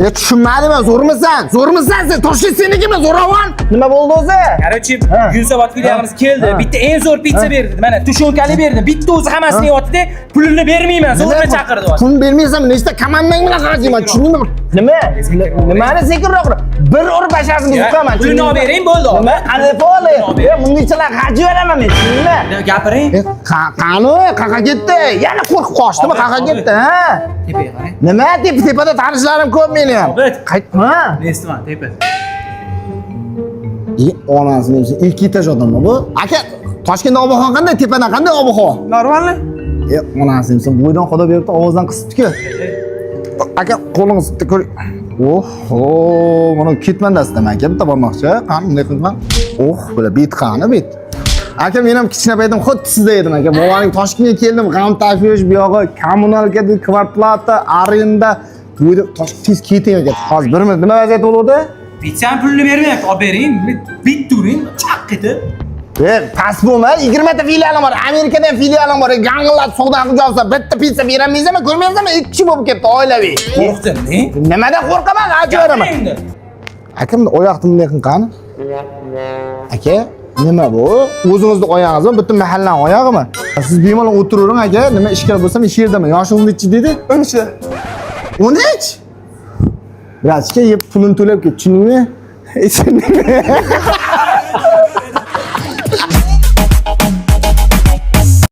E, tushunmadim, zo'rmisan? Zo'rmisan sen? Toshkent senikimi, zo'ravon? Nima bo'ldi o'zi? Короче, Ha. Yunusobod filialimiz keldi. Ha. Bitta eng zo'r pitsa berdi. Mana тушёнка li berdi. Bitta o'zi hammasini yeyapti-da, pulini bermayman. Zo'rla chaqirdi. Pul bermaysan, nechta komandang bilan qarashayman, tushundingmi? Nima? Nimani sekinroq? Bir urib bashasini buzib qo'yaman. Pulini olib bering, bo'ldi. Nima? Qanday pul? E, buniychalar g'ajib beraman men, tushundingmi? Gapiring. E, qani, qaqa ketdi? Yana qo'rqib qochdimi? Qaqa ketdi, ha? Tepaga qarang. Nima deb tepada tanishlarim ko'p meni ham. Obid. Qayt, ha? Nestiman tepa. E, onasini emsin, ikki etaj odammi bu? Aka, Toshkentda ob-havo qanday? Tepadan qanday ob-havo? Нормально? E, onasini emsin, bo'ydan xudo beribdi, ovozdan qisibdi-ku. Aka, qo'lingizni bitta ko'ring. Oh, mana ketmandasidan aka, bitta barmoqcha. Qani, bunday qilgan. Oh, bular bet qani, bet. Aka, men ham kichkina paytim xuddi sizda edim aka. Boboning Toshkentga keldim, g'am tashvish, bu yog'i коммуналка, квартплата, arenda. Bu yerda tez keting aka. Hozir bir minut, nima vaziyat bo'ldi? Pitsani pulini bermayapti. Olib bering. Bitta uring, chaq etib. E, past bo'lma, 20 ta filialim bor, Amerikada ham filialim bor. Gangillatib savdo qilib yopsa, bitta pitsa berolmaysanmi? Ko'rmayapsanmi? Ikki kishi bo'lib ketdi oilaviy. Qo'rqdim, ne? Nimadan qo'rqaman? G'ajib beraman. Endi. Aka, bunda oyoqni bunday qilin qani. Aka, nima bu? O'zingizni oyog'ingizmi? Butun mahallaning oyog'imi? Siz bemalol o'tiravering aka. Nima ishkal bo'lsa, men shu yerdaman. Yoshingiz nechi dedi? 13'te. 13? Братишка, yeb pulini to'lab ket, tushundingmi? Tushundingmi?